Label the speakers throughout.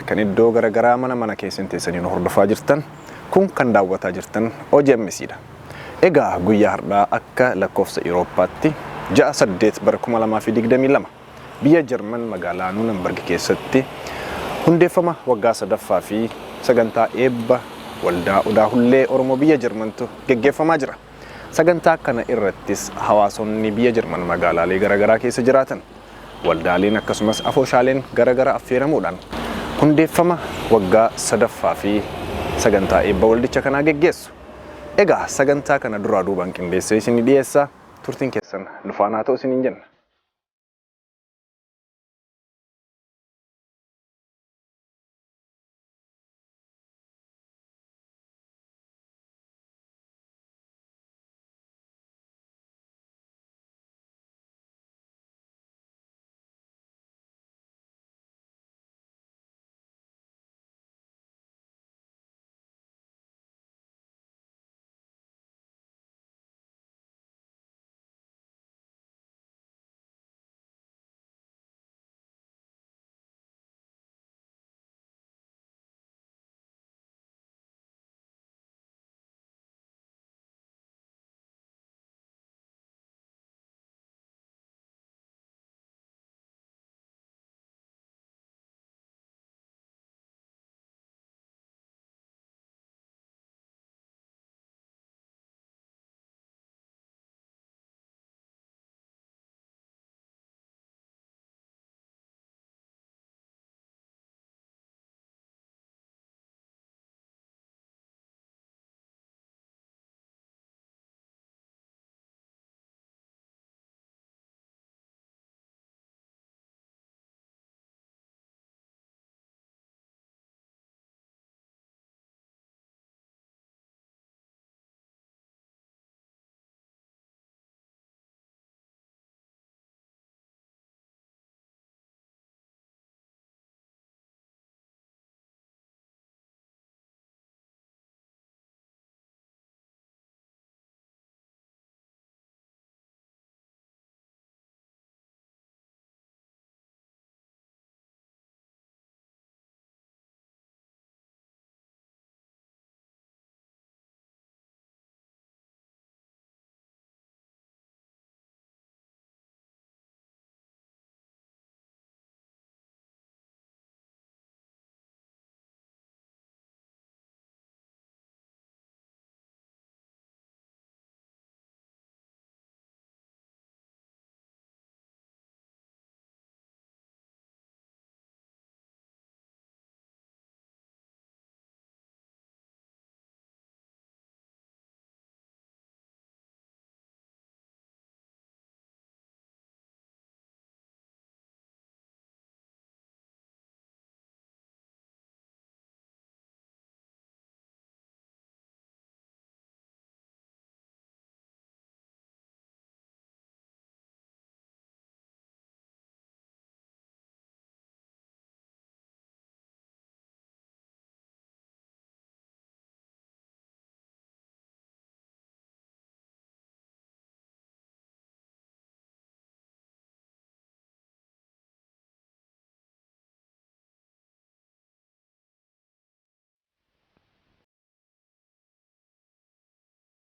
Speaker 1: Kan iddoo garagaraa mana mana keessan teessanii nu hordofaa jirtan kun kan daawwataa jirtan OGMC dha. Egaa guyyaa har'aa akka lakkoofsa Irooppaatti 6 8 bara 2022 biyya Jarman magaalaa Nuunanbarg keessatti hundeeffama waggaa sadaffaa fi sagantaa eebba waldaa Odaa Hullee Oromoo biyya Jarmantu geggeeffamaa jira. Sagantaa kana irrattis hawaasonni biyya Jarman magaalaalee garagaraa keessa jiraatan waldaaleen akkasumas afooshaaleen gara gara affeeramuudhaan hundeeffama waggaa sadaffaa fi sagantaa eebba waldicha kanaa geggeessu. Egaa sagantaa kana duraa duubaan qindeessee isinii dhiyeessa. Turtiin keessan nu faana haa ta'u isiniin jenna.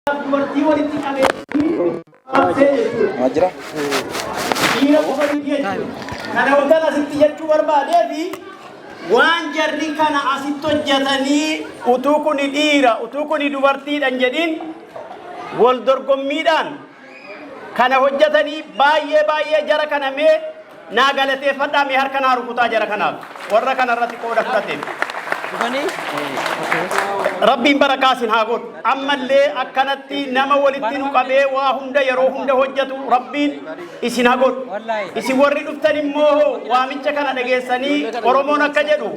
Speaker 2: Dubartii walitti qabee jechuudha.
Speaker 3: Jira.
Speaker 2: Dhiira qofa miti jechuudha. Kana wantan asitti jechuu barbaadee fi waan jarri kana asitti hojjetanii utuu kuni dhiira utuu kuni dubartiidhan jedhin wal dorgommiidhaan kana hojjetanii baay'ee baay'ee jara kana mee naa galateeffadhaa, mee harka naa rukutaa jara kanaaf, warra kana irratti qooda fudhateef. Rabbiin barakaa isin haa godhu. Ammallee akkanatti nama walitti nu qabee waa hunda yeroo hunda hojjetu Rabbiin isin haa godhu. Isin warri dhuftan immoo waamicha kana dhageessanii, Oromoon akka jedhu,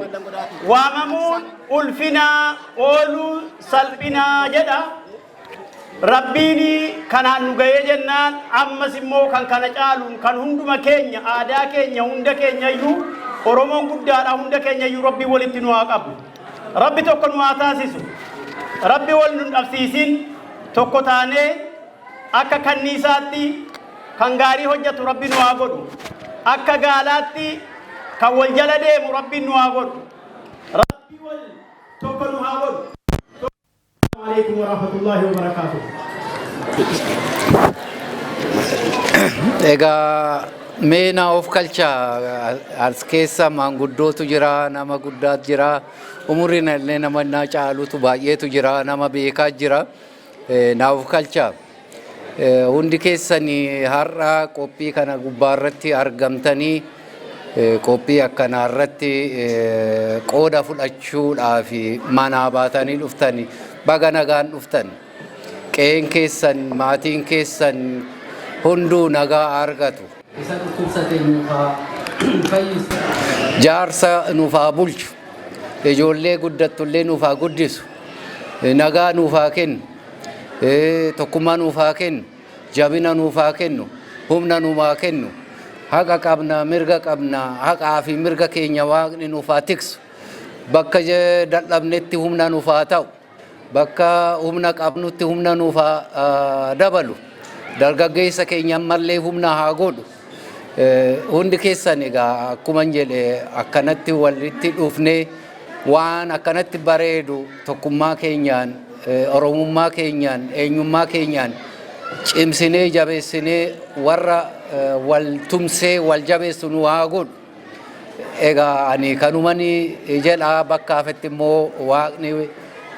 Speaker 2: waamamuun ulfinaa, ooluu salphinaa jedha. Rabbiin kanaan nu ga'ee jennaan, ammas immoo kan kana caaluun kan hunduma keenya aadaa keenya hunda keenya iyyuu, Oromoon guddaadha, hunda keenya iyyuu Rabbiin walitti nu haa qabu. Rabbi tokko nu haa taasisu. Rabbi wal nu dhabsiisin, tokko taanee akka kanniisaatti kan gaarii hojjetu Rabbi nu haa godhu. Akka gaalaatti kan wal jala deemu Rabbiin nu haa godhu. Rabbi wal tokko nu haa godhu. Alaikum warahmatullahi wabarakatuh.
Speaker 3: Egaa mee naa of kalchaa. As keessa maanguddootu jira, nama guddaatu jira, umuriin illee nama naa caalutu baay'eetu jira, nama beekaa jira. Naa of kalchaa. Hundi keessanii har'a qophii kana gubbaarratti argamtanii, qophii akkanaa irratti qooda fudhachuudhaaf manaa baatanii dhuftanii, baga nagaan dhuftan. Qe'een keessan, maatiin keessan hunduu nagaa argatu. Isa dhukkubsate nuuf haa fayyisu. Jaarsa nuuf haa bulchu. Ijoollee guddattullee nuuf haa guddisu. Nagaa nuuf haa kennu. Tokkummaa nuuf haa kennu. Jabina nuuf haa kennu. Humna nuuf haa kennu. Haqa qabna, mirga qabna. Haqaa fi mirga keenya Waaqni nuuf haa tiksu. Bakka dadhabnetti humna nuuf haa ta'u. Bakka humna qabnutti humna nuuf haa dabalu. Dargaggeessa keenya ammallee humna haa godhu. Hundi keessan egaa akkuma jedhe akkanatti walitti dhufnee waan akkanatti bareedu tokkummaa keenyaan, Oromummaa keenyaan, eenyummaa keenyaan cimsinee jabeessinee warra wal tumsee wal jabeessu nu haa godhu. Egaa ani kanumani jedha. Bakka hafetti immoo Waaqni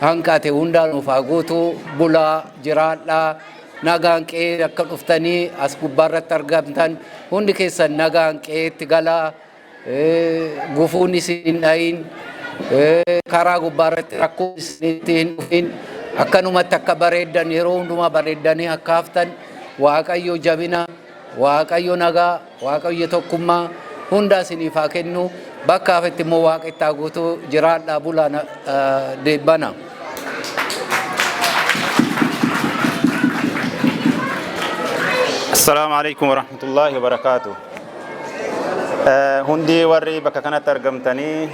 Speaker 3: hanqate hundaa nuuf haa guutu. Bulaa, jiraadhaa, nagaan qe'ee akka dhuftanii as gubbaarratti argamtan hundi keessan nagaan qe'eetti galaa. Gufuun isin hin dhayin, karaa gubbaarratti rakkoon isinitti hin dhufin. Akkanumatti akka bareeddan, yeroo hundumaa bareeddanii akka haftan, Waaqayyo jabina, Waaqayyo nagaa, Waaqayyo tokkummaa hunda isiniif haa kennu. Bakka hafetti immoo Waaqa itti haa guutu. Jiraadhaa, bulaa, deebbana.
Speaker 4: Assalaamu alaikum warahmatullahi wabarakaatu. Hundi warri bakka kanatti argamtanii,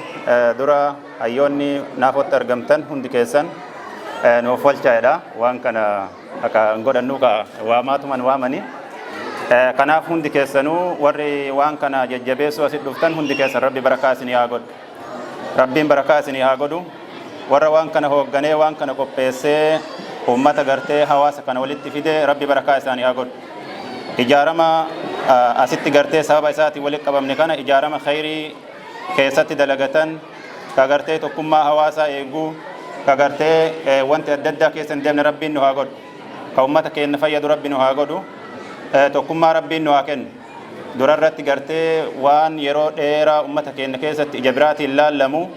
Speaker 4: dura hayyoonni naafootti argamtan hundi keessan nuuf walchaa'edha. Waan kana akka hin godhannu ka waamaatuman waamani. Kanaaf hundi keessanuu warri waan kana jajjabeessuu asitti dhuftan hundi keessan Rabbi barakaa isinii haa godhu. Rabbiin barakaa isinii haa godhu. Warra waan kana hoogganee, waan kana qopheessee, uummata gartee hawaasa kana walitti fide Rabbi barakaa isaanii haa godhu. Ijaarama asitti gartee sababa isaatiin walitti qabamne kana, ijaarama khayrii keessatti dalagatan, ka gartee tokkummaa hawaasaa eeguu, ka gartee wanti adda addaa keessa hin deemne Rabbiin nu haa godhu. Ka uummata keenya fayyadu Rabbi nu haa godhu. Tokkummaa Rabbiin nu haa kennu. Durarratti gartee waan yeroo dheeraa uummata keenya keessatti ija biraatiin laallamu,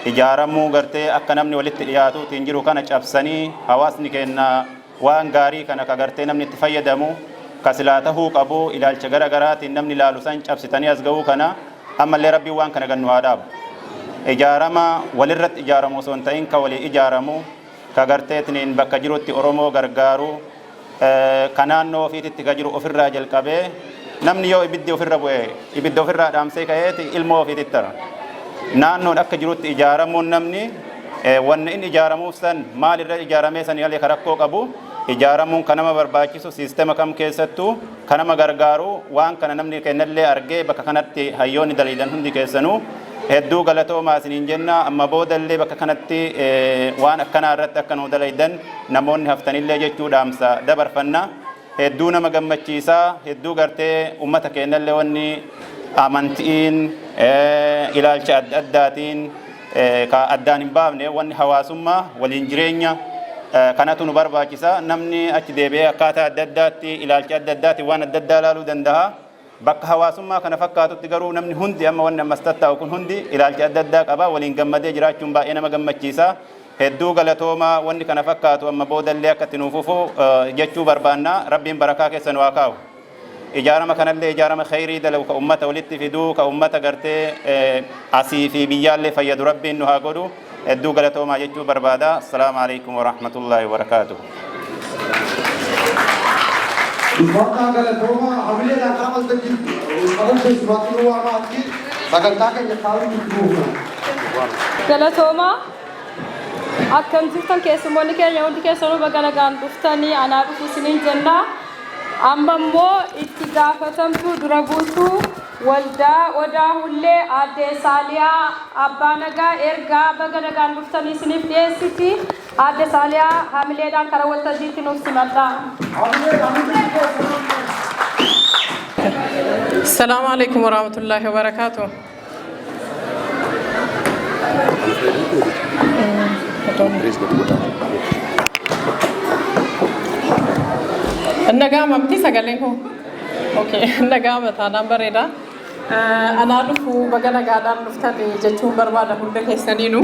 Speaker 4: ijaaramuu gartee akka namni walitti dhiyaatuutiin jiru kana cabsanii, hawaasni keenya waan gaarii kana ka gartee namni itti fayyadamu, ka silaa tahuu qabu ilaalcha gara garaatiin namni laalu san cabsitanii as ga'uu kana, ammallee Rabbiin waan kana gannu haa dhaabu. Ijaarama walirratti ijaaramu osoo hin ta'in ka walii ijaaramu, ka garteetiniin bakka jirutti Oromoo gargaaru, ka naannoo ofiititti ka jiru ofirraa jalqabee, namni yoo ibiddi ofirra bu'e ibidda ofirraa dhaamsee ka'eeti ilmoo ofiititti tara. Naannoon akka jirutti ijaaramuun, namni wanni inni ijaaramuuf san maalirra ijaaramee sanii alee ka rakkoo qabu, ijaaramuun ka nama barbaachisu siistema kam keessattuu ka nama gargaaru. Waan kana namni kennallee argee bakka kanatti hayyoonni daliidan hundi keessanuu hedduu galatoomaa isiniin jenna. Amma boodallee bakka kanatti waan akkanaa irratti akka nu dalaydan namoonni haftanillee jechuu dhaamsa dabarfanna. Hedduu nama gammachiisaa, hedduu gartee ummata keenyallee wanni amantiin, ilaalcha adda addaatiin ka addaan hin baafne, wanni hawaasummaa waliin jireenya kanatu nu barbaachisa. Namni achi deebi'ee akkaataa adda addaatti, ilaalcha adda addaatiin waan adda addaa ilaaluu danda'a. Bakka hawaasummaa kana fakkaatutti garuu namni hundi, amma wanni ammas tattaa'u kun hundi ilaalcha adda addaa qaba, waliin gammadee jiraachuun baay'ee nama gammachiisa. Hedduu galatoomaa. Wanni kana fakkaatu amma boodallee akka itti nuuf fufu jechuu barbaanna. Rabbiin barakaa keessa nu haa kaa'u. Ijaarama kanallee ijaarama khayrii dalagu, ka ummata walitti fiduu, ka ummata gartee asii fi biyyaallee fayyadu Rabbiin nu haa godhu. Hedduu galatoomaa jechuu barbaada. Assalaamu alaikum warahmatullaahi wabarakaatuh.
Speaker 5: Ulfaadhaa, galatoomaa. Hamileedhaan karaa waltajjii qaban keessumaatti nu waamaatti sagantaa keenya kaa'uun itti fufna.
Speaker 6: Galatoomaa. Akkam jirtan keessummoonni keenya? Hundi keessanuu baga nagaan dhuftanii, anaa dhufu isiniin jenna. Amma immoo itti gaafatamtuu dura buutuu Waldaa Odaa Hullee Aadde Saaliyaa Abbaa Nagaa ergaa baga nagaan dhuftanii isiniif dhiyeessiti. Aadde Saaliyaa hamileedhaan karaa waltajjiitti nuuf simadhaa.
Speaker 7: Assalamu alaikum warahmatullahi wabarakatuh. Nagaama miti sagaleen koo. Okay, nagaama taanaan bareeda. Anaa dhufu, baga nagaadhaan dhuftan jechuun barbaada hunda keessaniinu.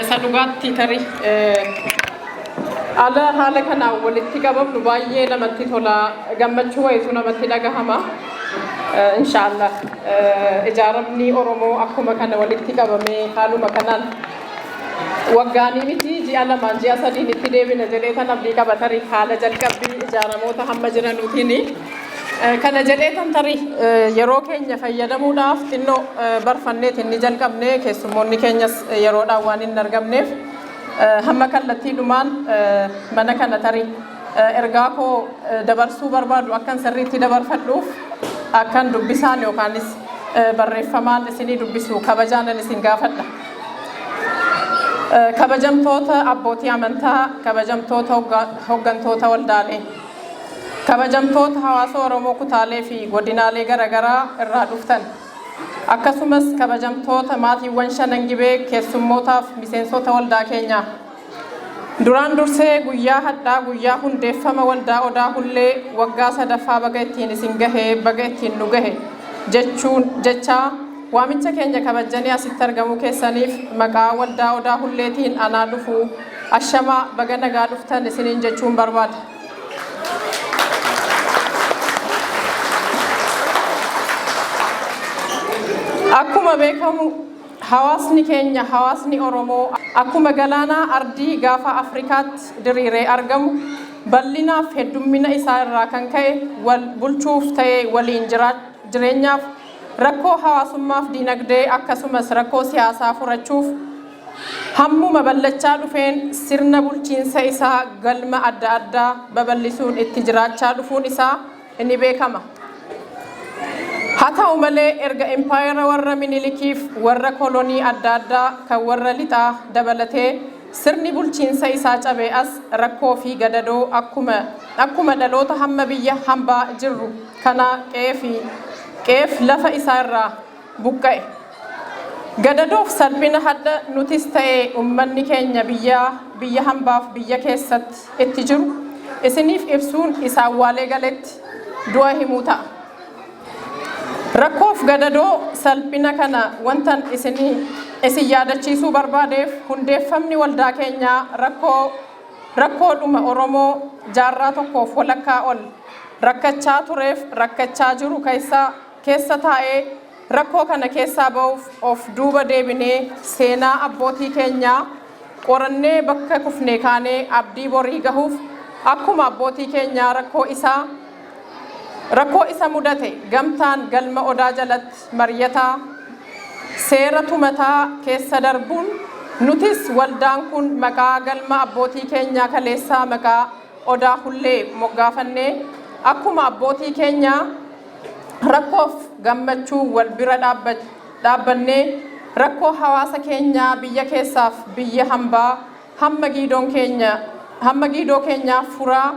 Speaker 7: Isa dhugaatti tarii ala haala kanaan walitti qabamnu baay'ee namatti tola, gammachuu wayitu namatti dhagahama. Inshaallah ijaaramni Oromoo akkuma kana walitti qabamee haaluma kanaan waggaanii miti, ji'a 2n ji'a 3n itti deebina jedhee tan abdii qaba, tarii haala jalqabbii ijaaramoota hamma jiranuutiin. Kana jedhee tan tarii yeroo keenya fayyadamuudhaaf xinnoo barfanneetiin ni jalqabne. Keessummoonni keenyas yeroodhaan waan hin argamneef hamma kallattiidhumaan mana kana tarii ergaa koo dabarsuu barbaadu akkan sirriitti dabarfadhuuf akkan dubbisaan yookaanis barreeffamaan isinii dubbisu kabajaanan isin gaafadha. Kabajamtoota abbootii amantaa, kabajamtoota hoggantoota waldaalee, kabajamtoota hawaasa Oromoo kutaalee fi godinaalee garaagaraa irraa dhuftan, akkasumas kabajamtoota maatiiwwan Shanan Gibee, keessummootaaf miseensota waldaa keenyaa. Duraan dursee guyyaa hadhaa, guyyaa hundeeffama Waldaa Odaa Hullee waggaa sadaffaa baga ittiin isin gahe, baga ittiin nu gahe jechuun jechaa, waamicha keenya kabajjanii asitti argamuu keessaniif maqaa Waldaa Odaa Hulleetiin anaa dhufu, ashamaa, baga nagaa dhuftan isiniin jechuun barbaada. Akkuma beekamu hawaasni keenya, hawaasni Oromoo, akkuma galaanaa ardii gaafa Afrikaatti diriiree argamu bal'inaaf heddummina isaa irraa kan ka'e wal bulchuuf ta'e waliin jireenyaaf, rakkoo hawaasummaaf dinagdee akkasumas rakkoo siyaasaa furachuuf hammuma ballachaa dhufeen sirna bulchiinsa isaa galma adda addaa babal'isuun itti jiraachaa dhufuun isaa ni beekama. Haa ta'u malee erga impaayera warra Minilikiif warra kolonii adda addaa kan warra lixaa dabalatee sirni bulchiinsa isaa cabee as rakkoo fi gadadoo akkuma dhaloota hamma biyya hambaa jirru kanaa qe'eef lafa isaa irraa buqqa'e. Gadadoof salphina hadha nutis ta'e ummanni keenya biyya hambaaf biyya keessatti itti jiru isiniif ibsuun isa awwaalee galetti du'a himuu ta'a. Rakkoof gadadoo salphina kana wantan isin yaadachiisuu barbaadeef hundeeffamni waldaa keenyaa rakkoodhuma Oromoo jaarraa tokkoof walakkaa ol rakkachaa tureef rakkachaa jiru keessa taa'ee rakkoo kana keessaa ba'uuf of duuba deebinee seenaa abbootii keenyaa qorannee bakka kufnee kaanee abdii borii gahuuf akkuma abbootii keenyaa rakkoo isa mudate gamtaan galma odaa jalatti mari'ataa seera tumataa keessa darbuun nutis waldaan kun maqaa galma abbootii keenyaa kaleessaa maqaa Odaa Hullee moggaafannee akkuma abbootii keenyaa rakkoof gammachuu wal bira dhaabbannee rakkoo hawaasa keenyaa biyya keessaaf biyya hambaa hamma giidoo keenyaa furaa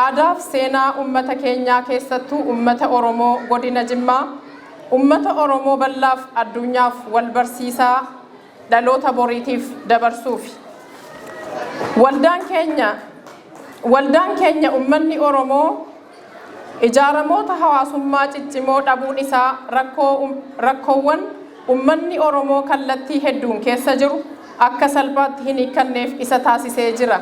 Speaker 7: aadaaf seenaa ummata keenyaa, keessattuu ummata Oromoo godina Jimmaa, ummata Oromoo bal'aaf addunyaaf wal barsiisaa dhaloota boriitiif dabarsuufi. Waldaan keenya ummanni Oromoo ijaaramoota hawaasummaa ciccimoo dhabuun isaa rakkoowwan ummanni Oromoo kallattii hedduun keessa jiru akka salphaatti hin hiikkanneef isa taasisee jira.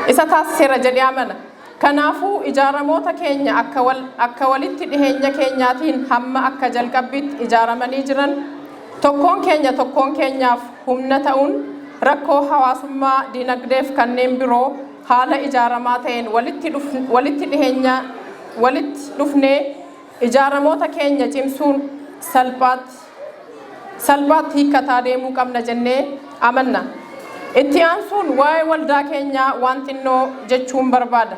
Speaker 7: Isa taasiseera jedhee amana. Kanaafuu ijaaramoota keenya akka walitti dhiheenya keenyaatiin hamma akka jalqabbiitti ijaaramanii jiran tokkoon keenya tokkoon keenyaaf humna ta'uun rakkoo hawaasummaa, dinagdeef kanneen biroo haala ijaaramaa ta'een walitti dhiheenya walitti dhufnee ijaaramoota keenya cimsuun salphaatti hiikkataa deemuu qabna jennee amanna. Itti aansuun waa'ee waldaa keenyaa waan xinnoo jechuun barbaada.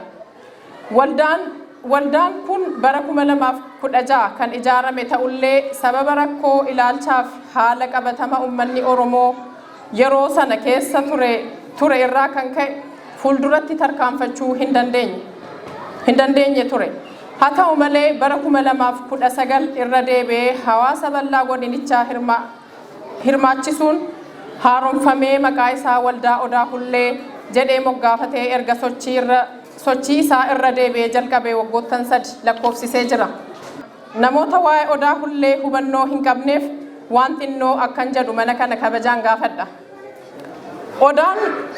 Speaker 7: Waldaan Waldaan kun bara 2016 kan ijaarame ta'ullee, sababa rakkoo ilaalchaaf haala qabatama uummanni Oromoo yeroo sana keessa ture irraa kan ka'e fuulduratti tarkaanfachuu hin dandeenye ture. Haa ta'u malee, bara 2019 irra deebi'ee hawaasa bal'aa godinichaa hirmaachisuun haaromfamee maqaa isaa Waldaa Odaa Hullee jedhee moggaafatee erga sochii isaa irra deebi'ee jalqabee waggoottan 3 lakkoofsisee jira. Namoota waa'ee Odaa Hullee hubannoo hin qabneef waan xinnoo akkan jedhu mana kana kabajaan gaafadha. Odaan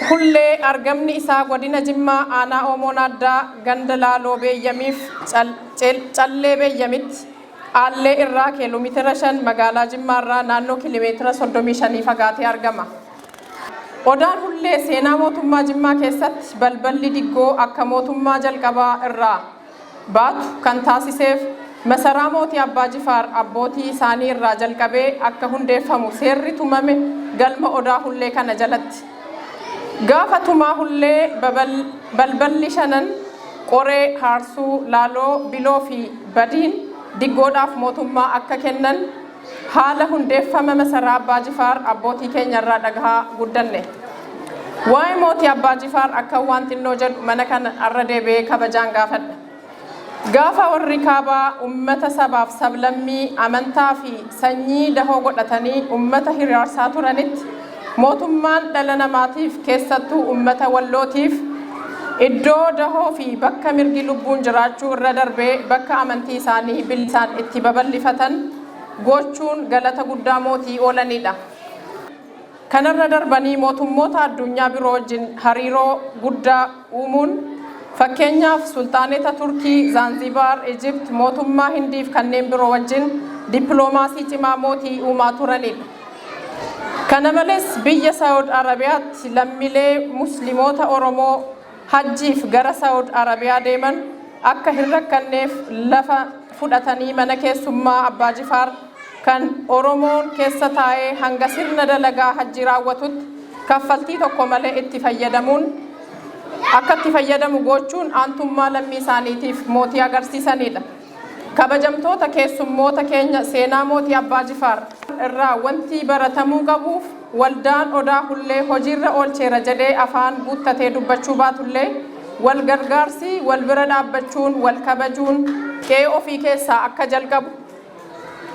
Speaker 7: Hullee argamni isaa godina Jimmaa, aanaa Oomoon Addaa, ganda Laaloo Beeyyamiif Callee Beeyyamitti Aallee irraa kiiloomeetira 5, magaalaa Jimmaa irraa naannoo kiiloomeetira 35 fagaatee argama. Odaan Hullee seenaa mootummaa Jimmaa keessatti balballi diggoo akka mootummaa jalqabaa irraa baatu kan taasiseef masaraa mootii Abbaa Jifaar abbootii isaanii irraa jalqabee akka hundeeffamu seerri tumame galma Odaa Hullee kana jalatti. Gaafa tumaa Hullee balballi shanan Qoree, Haarsuu, Laaloo, Biloo fi Badiin diggoodhaaf mootummaa akka kennan haala hundeeffama masaraa Abbaa Jifaar abbootii keenya irraa dhagahaa guddanne. Waa'ee mootii Abbaa Jifaar akka waan xinnoo jedhu mana kana irra deebi'ee kabajaan gaafadha. Gaafa warri kaabaa ummata sabaaf sablammii, amantaa fi sanyii dahoo godhatanii ummata hiraarsaa turanitti, mootummaan dhala namaatiif, keessattuu ummata Wallootiif iddoo dahoo fi bakka mirgi lubbuun jiraachuu irra darbee bakka amantii isaanii bilisaan itti babal'ifatan gochuun galata guddaa mootii oolanidha. Kanarra darbanii mootummoota addunyaa biroo wajjin hariiroo guddaa uumuun, fakkeenyaaf sulxaaneta Turkii, Zaanzibaar, Ijipt, mootummaa Hindiif kanneen biroo wajjin dippiloomaasii cimaa mootii uumaa turanidha. Kana malees, biyya Saawud Arabiyaatti lammiilee Musliimoota Oromoo hajjiif gara Saawud Arabiyaa deeman akka hin rakkanneef lafa fudhatanii mana keessummaa Abbaa Jifaar kan Oromoon keessa taa'ee hanga sirna dalagaa hajjii raawwatutti kaffaltii tokko malee itti fayyadamuun akka itti fayyadamu gochuun aantummaa lammii isaaniitiif mootii agarsiisanidha. Kabajamtoota keessummoota keenya, seenaa mootii Abbaa Jifaar irraa wanti baratamuu qabuuf waldaan Odaa Hullee hojiirra oolcheera jedhee afaan guuttatee dubbachuu baatullee, wal gargaarsi, wal bira dhaabbachuun, wal kabajuun qe'ee ofii keessaa akka jalqabu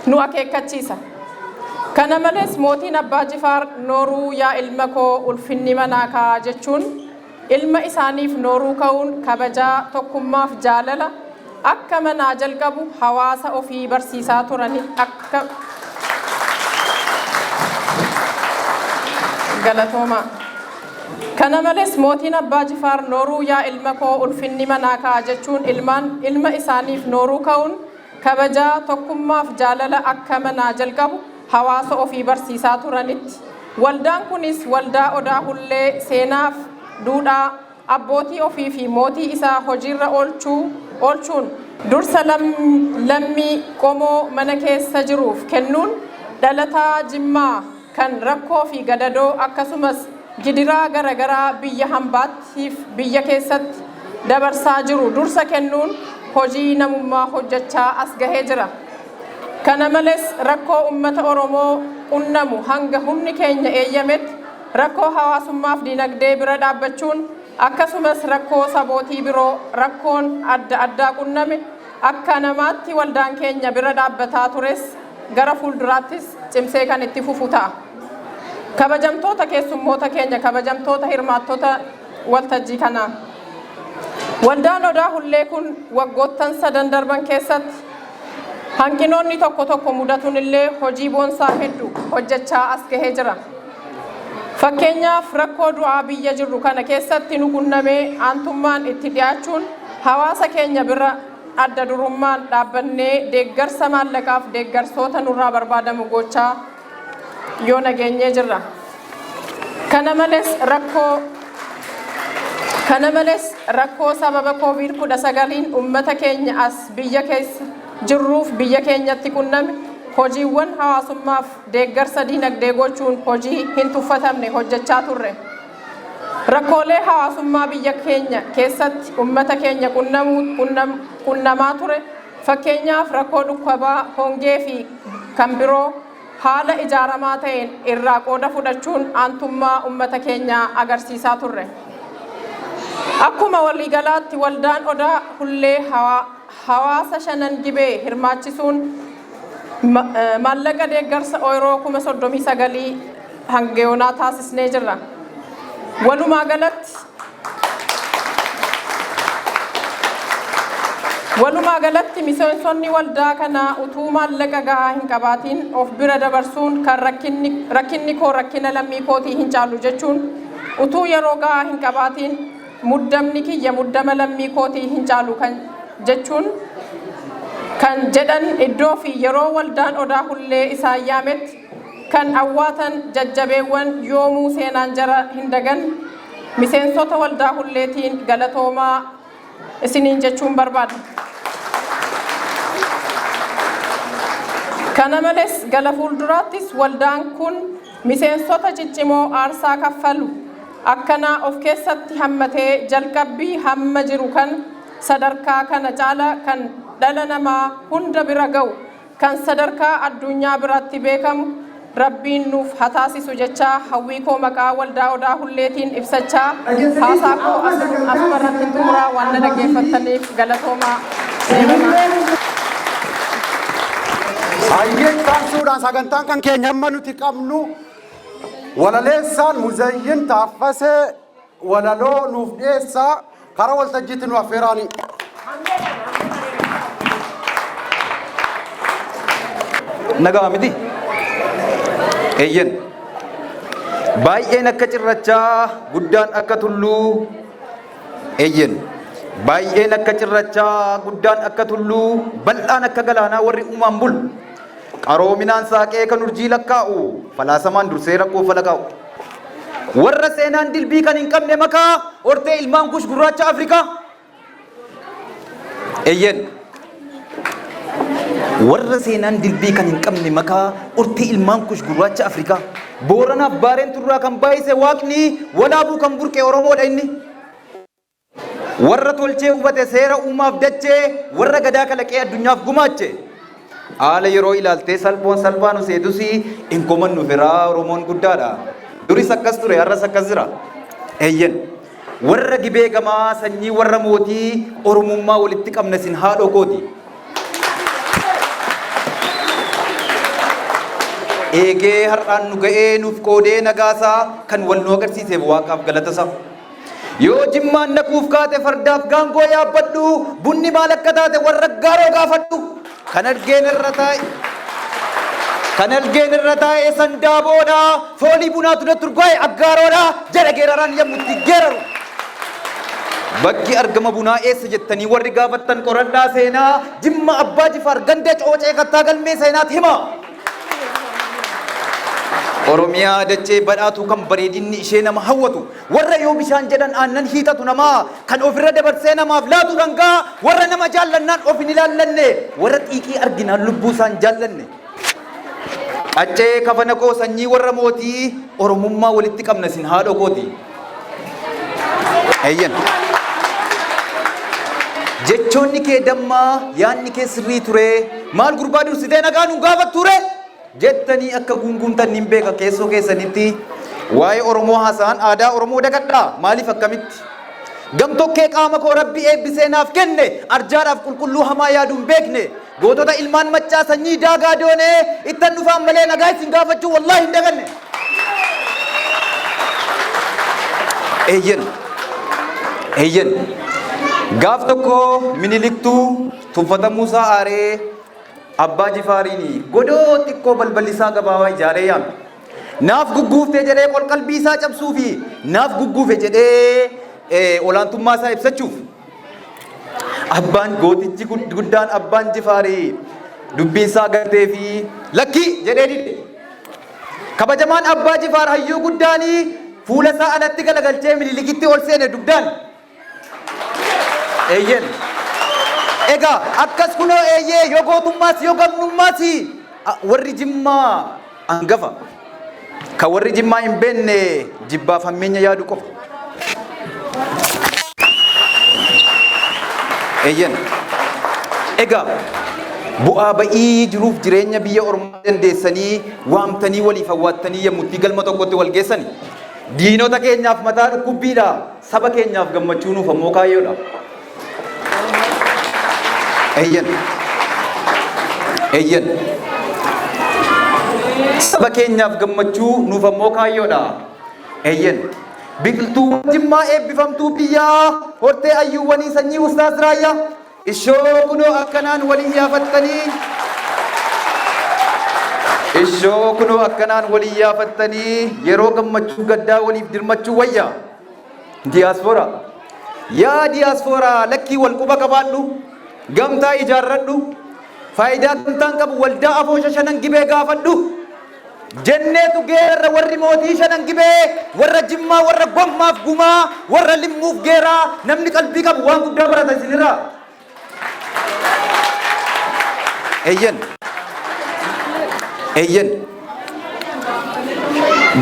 Speaker 7: nu akeekkachiisa. Kana malees, mootiin Abbaa Jifaar "Nooruu yaa ilma koo, ulfinni manaa kaa" jechuun ilma isaaniif nooruu ka'uun kabajaa, tokkummaaf jaalala akka manaa jalqabu hawaasa ofii barsiisaa turani. Akka galatoomaa. Kana malees, mootiin Abbaa Jifaar "Nooruu yaa ilma koo, ulfinni manaa ka'a" jechuun ilmaan ilma isaaniif nooruu ka'uun kabajaa, tokkummaaf jaalala akka manaa jalqabu hawaasa ofii barsiisaa turanitti. Waldaan kunis, Waldaa Odaa Hullee, seenaaf duudhaa abbootii ofii fi mootii isaa hojiirra oolchuun dursa lammii qomoo mana keessa jiruuf kennuun dhalataa Jimmaa kan rakkoo fi gadadoo akkasumas gidiraa garagaraa biyya hambaattiif biyya keessatti dabarsaa jiru dursa kennuun hojii namummaa hojjechaa as gahee jira. Kana malees, rakkoo uummata Oromoo qunnamu hanga humni keenya eeyyametti rakkoo hawaasummaaf dinagdee bira dhaabbachuun, akkasumas rakkoo sabootii biroo rakkoon adda addaa qunname akka namaatti waldaan keenya bira dhaabbataa tures, gara fuulduraattis cimsee kan itti fufu ta'a. Kabajamtoota keessummoota keenya, kabajamtoota hirmaattota waltajjii kanaa. Waldaan Odaa Hullee kun waggoottan sadan darban keessatti hanqinoonni tokko tokko mudatuun illee hojii boonsaa hedduu hojjechaa as gahee jira. Fakkeenyaaf, rakkoo du'aa biyya jirru kana keessatti nu qunnamee aantummaan itti dhiyaachuun hawaasa keenya bira adda durummaan dhaabbannee deeggarsa maallaqaaf deeggarsoota nurraa barbaadamu gochaa yoo nageenyee jirra. Kana malees, rakkoo sababa COVID-19n uummata keenya as biyya keessa jirruuf biyya keenyatti qunname hojiiwwan hawaasummaaf deeggarsa dinagdee gochuun hojii hin tuffatamne hojjechaa turre. Rakkoolee hawaasummaa biyya keenya keessatti uummata keenya qunnamaa ture fakkeenyaaf rakkoo dhukkubaa, hongee fi kan biroo haala ijaaramaa ta'een irraa qooda fudhachuun aantummaa uummata keenyaa agarsiisaa turre. Akkuma waliigalaatti waldaan Odaa Hullee hawaasa Shanan Gibee hirmaachisuun maallaqa deeggarsa ooyiroo 39,000 hanga yoonaa taasisnee jirra. Walumaa galatti miseensonni waldaa kanaa utuu maallaqa gahaa hin qabaatiin of bira dabarsuun kan rakkinni koo rakkina lammii kootii hin caalu jechuun, utuu yeroo gahaa hin qabaatiin muddamni kiyya muddama lammii kootii hin caalu kan jechuun kan jedhan, iddoo fi yeroo waldaan Odaa Hullee isaan yaametti kan awwaatan jajjabeewwan yoomuu seenaan jara hin dagan miseensota waldaa Hulleetiin galatoomaa isiniin jechuun barbaada. Kana malees gala fuulduraattis waldaan kun miseensota ciccimoo aarsaa kaffalu akkanaa of keessatti hammatee jalqabbii hamma jiru kan sadarkaa kana caala kan dhala namaa hunda bira ga'u, kan sadarkaa addunyaa biratti beekamu Rabbiin nuuf haa taasisu jechaa, hawwii koo maqaa waldaa Odaa Hulleetiin ibsachaa haasaa koo asuma irratti xumuraa. Waan na dhaggeeffattaniif galatoomaa.
Speaker 5: Hayyee, taasisuudhaan sagantaan kan keenya amma nuti qabnu walaleessaan Muzayyin Taaffasee walaloo nuuf dhiyeessaa, karaa waltajjiitti nu affeeraani.
Speaker 8: Nagaa miti? Eeyyen. Baay'een akka cirrachaa, guddaan akka tulluu. Eeyyen. Baay'een akka cirrachaa, guddaan akka tulluu, bal'aan akka galaanaa warri uumaan bulu. Qaroominaan saaqee kan urjii lakkaa'u, falaasamaan dursee rakkoo falaqaa'u. Warra seenaan dilbii kan hin qabne makaa, hortee ilmaan Kush gurraacha Afrikaa. Eeyyen. Warra seenaan dilbii kan hin qabne makaa, hortee ilmaan Kush gurraacha Afrikaa. Booranaaf Baareen turraa kan baay'ise Waaqni, Walaabuu kan burqe Oromoodha inni. Warra tolchee hubate seera uumaaf dachee, warra gadaa kalaqee addunyaaf gumaache. Haala yeroo ilaaltee salphoon salphaa nu seetus, hin komannu firaa, Oromoon guddaadha. Duris akkas ture, har'as akkas jira. Eeyyen. Warra Gibee gamaa, sanyii warra mootii, Oromummaa walitti qabna isin haadhoo kooti. Eegee har'aan nu ga'ee nuuf qoodee nagaasaa, kan wal nu agarsiiseef Waaqaaf galatasaa. Yoo Jimmaan naquuf kaate fardaaf gaangoo yaabbadhu, bunni maal akka taate warra gaaroo gaafadhu. Kan argeen irra taa'e. Kan argeen irra taa'e sandaaboodha. Foolii bunaatu natti urgaa'e aggaaroodha. Jedha geeraraan yommuu itti geeraru. Bakki argama bunaa eessa jettanii warri gaafattan, qoradhaa seenaa, Jimma Abbaa Jifaar ganda Coocee Kattaa galmee seenaatti hima. Oromiyaa dachee badhaatu kan bareedinni ishee nama hawwatu, warra yoo bishaan jedhan aannan hiixatu namaa, kan ofirra dabarsee namaaf laatu dhangaa, warra nama jaallannaan of hin ilaallanne, warra xiiqii arginaan lubbuu isaan jaallanne. Qaccee kafana koo, sanyii warra mootii, Oromummaa walitti qabna isin haadhoo kooti. Eeyyan. Jechoonni kee dammaa, yaadni kee sirrii ture, maal gurbaa dursitee nagaa nun gaafattu ture? Jettanii akka guungumtan nin beeka keessoo keessanitti. Waa'ee Oromoo haasa'an aadaa Oromoo dagadhaa, maaliif, akkamitti? Gamtokkee qaama koo Rabbi eebbisee naaf kenne, arjaadhaaf qulqulluu hamaa yaaduu hin beekne. Gootota ilmaan Maccaa, sanyii Daagaa Doonee, ittan dhufaan malee nagaa isin gaafachuu wallaahi hin daganne. Eeyyen. Eeyyen. Gaaf tokko Miniliktuu tuffatamuu isaa aaree Abbaa Jifaariin godoo xiqqoo balballi isaa gabaabaa ijaaree yaame. Naaf gugguuftee jedhee qolqalbii isaa cabsuu fi naaf gugguufe jedhee olaantummaa isaa ibsachuuf. Abbaan gootichi guddaan Abbaan Jifaarii dubbiin isaa galtee fi lakkii jedhee dide. Kabajamaan Abbaa Jifaar hayyuu guddaanii fuula isaa alatti galagalchee Minilikitti ol seene dugdaan. Eeyyen. Egaa akkas kunoo, eeyyee, yoo gootummaas yoo gamnummaas warri Jimmaa hangafa. Kan warri Jimmaa hin beekne jibbaaf hammeenya yaadu qofa. Eeyyen. Egaa bu'aa ba'ii jiruuf jireenya biyya ormaa dandeessanii waamtanii waliif hawwaattanii yommutti galma tokkotti wal geessani. Diinota keenyaaf mataa dhukkubbiidha. Saba keenyaaf gammachuu nuuf ammoo kaayyoodha. Eeyyan. Eeyyan. Saba keenyaaf gammachuu nuuf ammoo kaayyoodha. Eeyyan. Biqiltuu Jimmaa eebbifamtuu biyyaa hortee ayyuuwwanii sanyii Ustaaz Raayyaa. Ishoo kunoo akkanaan walii yaafattanii. Ishoo kunoo akkanaan walii yaafattanii yeroo gammachuu gaddaa waliif dirmachuu wayya. Diyaaspooraa. Yaa diyaaspooraa lakkii wal quba qabaadhu. Gamtaa ijaarradhu. Faayidaa gamtaan qabu waldaa afoosha shanan gibee gaafadhu. Jenneetu geerarra warri mootii shanan gibee warra jimmaa warra gommaaf gumaa warra limmuuf geeraa namni qalbii qabu waan guddaa barata isinirraa. Eeyyan. Eeyyan.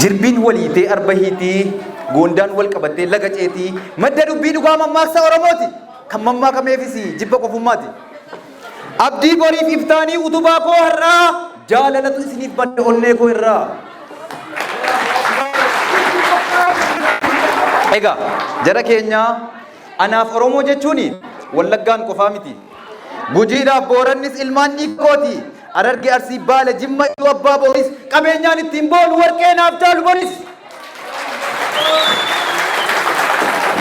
Speaker 8: Jirbiin waliitee arba hiitii goondaan wal qabattee laga ceetii madda dubbii dhugaa mammaaksa Oromooti. Kan mammaakameefis jibba qofummaati. Abdii boriif iftaanii utubaa koo har'aa jaalalatu isiniif badde onnee koo irraa. Egaa jara keenya anaaf Oromoo jechuun Wallaggaan qofaa miti. Gujiidhaaf Boorannis ilmaan dhiigooti. Hararge Arsii Baale Jimma Iluu Abbaa Booris qabeenyaan ittiin boonu warqee naaf caalu boris.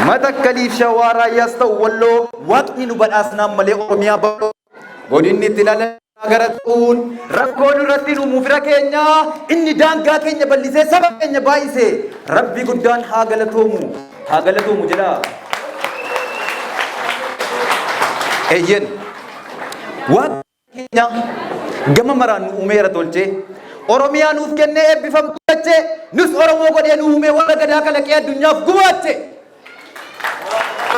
Speaker 8: Matakkaliif Shawaa Raayyaas ta'u Walloo waaqni nu badhaasnaan malee Oromiyaa bal'oo. Godinni itti ilaalan gara ta'uun rakkoo nurratti nu fira keenya inni daangaa keenya bal'isee saba keenya baay'ise rabbi guddaan haa galatoomu haa galatoomu jedha. Eeyyen waaqni keenya gama maraan nu uumeera tolchee Oromiyaa nuuf kennee eebbifamtu jechee nus Oromoo godhee nu uumee warra gadaa kalaqee addunyaaf gumaache.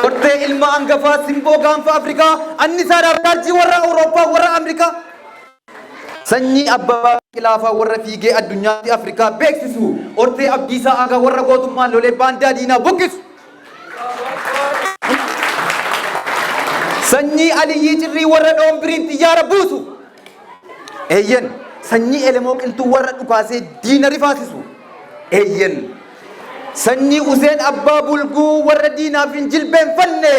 Speaker 8: Hortee ilma hangafaa simboo gaanfa Afrikaa annisaadhaaf chaarjii warra Awurooppaa warra Ameerikaa. Sanyii Abbabaa Biqilaafaa warra fiigee addunyaatti Afrikaa beeksisu. Hortee Abdiisaa Aagaa warra gootummaan lolee baandaa diinaa buqqisu. Sanyii Aliyyii Cirrii warra dhoombiriin xiyyaara buusu. Eeyyen sanyii Elemoo Qilxuu warra dhukaasee diina rifaasisu. Eeyyen sanyii Useen Abbaa Bulguu warra diinaaf hin jilbeenfanne.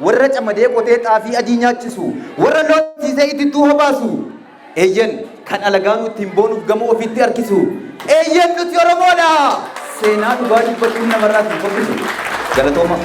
Speaker 8: Warra camadee qotee xaafii adii nyaachisu. Warra loon horsiisee itittuu habaasu. Eeyyen kan alagaa nutti hin boonuuf gama ofiitti harkisu. Eeyyen nuti Oromoodha. Seenaa dhugaa dubbachuun namarraa hin fokkisu. Galatooma.